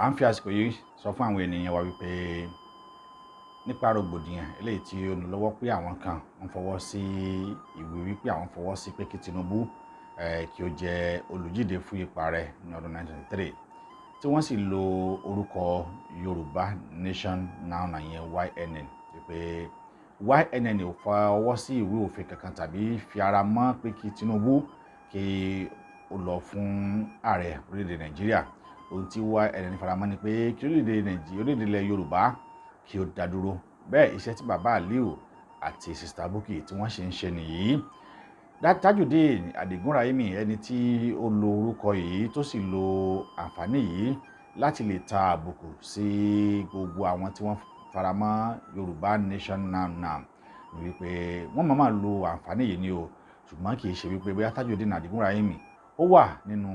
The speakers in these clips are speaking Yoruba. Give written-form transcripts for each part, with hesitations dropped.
À ń fi àsìkò yìí sọ fún àwọn ènìyàn wa wípé nípa rògbòdìyàn eléyìí tí ó ń lọ́wọ́ pé àwọn kan ń fọwọ́ sí ìwé wípé àwọn fọwọ́ sí pé kí Tinubu kí ó jẹ́ olùjíde fún ipa rẹ̀ ní ọdún 1993, tí wọ́n sì lo orúkọ Yorùbá Nation Now ìyẹn YNN, wípé YNN ò fọwọ́ sí ìwé òfin kankan tàbí fi ara mọ́ pé kí Tinubu kí ó lọ fún ààrẹ orílẹ̀-èdè Nàìjíríà. Ohun tí YNN faramọ́ ni pé kí orílẹ̀-èdè Nàìjíríà, orílẹ̀-èdè ilẹ̀ Yorùbá kí ó dá dúró. Bẹ́ẹ̀ iṣẹ́ tí bàbá Aliu àti Sister Bukky tí wọ́n ṣe ń ṣe nìyí. Tajudeen Adigun Raimi, ẹni tí ó lo orúkọ yìí tó sì lo àǹfààní yìí láti lè ta àbùkù sí gbogbo àwọn tí wọ́n faramọ́ Yorùbá Nation Now Now, ni wípé wọ́n máa lo àǹfààní yìí ni o, ṣùgbọ́n kì í ṣe wípé bóyá Tajudeen Adigun Raimi ó wà nínú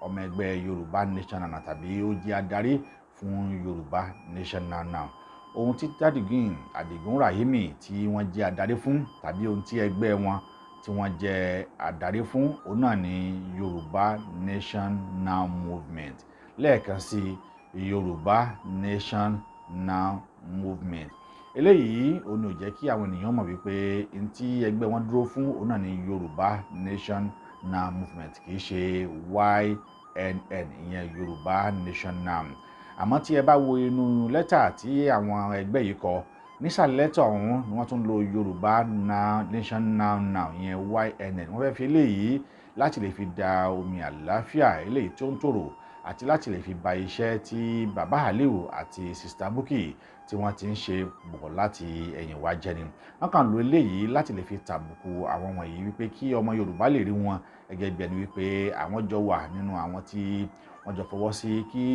ọmọ ẹgbẹ́ Yorùbá Nation Now tàbí ó jẹ́ adarí fún Yorùbá Nation Now Now. Ohun tí Tajudeen Adigun Raimi tí wọ́n jẹ́ adarí fún tàbí ohun tí ẹgbẹ́ wọn tí wọ́n jẹ́ adarí fún, òun náà ni Yorùbá Nation Now Movement. Lẹ́ẹ̀kan sí, Yorùbá Nation Now Movement. Eléyìí òun ni ò jẹ́ kí àwọn ènìyàn mọ̀ wípé n tí ẹgbẹ́ wọn dúró fún òun náà ni Yorùbá Nation Now Movement, kì í ṣe YNN, ìyẹn Yorùbá Nation Now. Àmọ́ tí ẹ bá wo inú lẹ́tà tí àwọn ẹgbẹ́ yìí kọ, nísàlẹ̀ lẹ́tà ọ̀hún ni wọ́n tún lo Yorùbá Nation Now Now, ìyẹn YNN. Wọ́n fẹ́ fi eléyìí láti lè fi da omi àlàáfíà eléyìí tó ń tòrò àti láti lè fi ba iṣẹ́ tí bàbá Aliu àti Sister Bukky tí wọ́n ti ń ṣe bọ̀ láti ẹ̀yìn wá jẹ́ ni. Wọ́n kàn lo eléyìí láti lè fi tàbùkù àwọn wọ̀nyí wípé kí ọmọ Yorùbá lè rí wọn gẹ́gẹ́ bí ẹni wípé àwọn jọ wà nínú àwọn tí wọ́n jọ fọwọ́ sí kí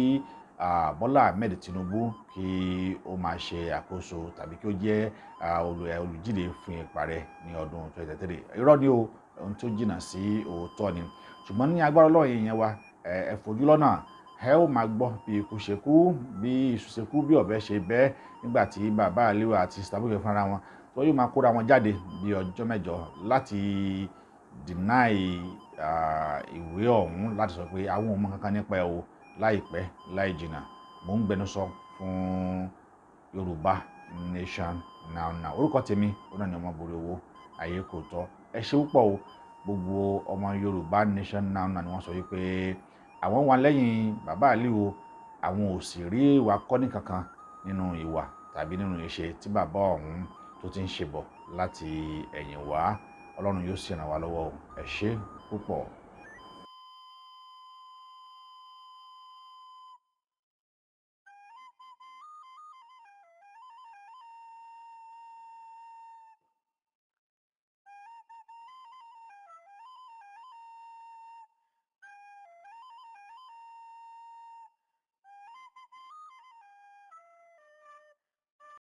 Bọ́lá Ahmed Tinubu kí ó máa ṣe àkóso tàbí kí ó jẹ́ olùjíde fún ipa rẹ̀ ní ọdún 2023. Irọ́ ni o, ohun tó jìnnà sí òótọ́ ni. Ṣùgbọ́n ní agbára Ọlọ́run, ìyẹn wa ẹ fojú lọ́nà, ẹ ó máa gbọ́ bí ikú ṣe kú, bí iṣu ṣe kú, bí ọ̀bẹ ṣe bẹ́, nígbà tí bàbá Aliu àti Sister Bukky fúnra wọn tó yóò máa kóra wọn jáde bí ọjọ́ mẹ́jọ láti deny ìwé ọ̀hún, láti sọ pé àwọn ò mọ kankan nípa ẹ̀ o. Láìpẹ́ láì jìnnà, mò ń gbẹnusọ fún Yorùbá Nation Now Now. Orúkọ tèmi ó náà ní ọmọ borí owó ayé kò tọ́. Ẹ ṣe púpọ̀ o. Gbogbo ọmọ Yorùbá Nation Now Now ni wọ́n sọ wípé àwọn wà lẹ́yìn bàbá Aliu, àwọn ò sì rí ìwà kọ́ní kankan nínú ìwà tàbí nínú ìṣe tí bàbá ọ̀hún tó ti ń ṣe bọ̀ láti ẹ̀yìn wá. Ọlọ́run yóò sì ràn wá lọ́wọ́. Ẹ ṣé púpọ̀.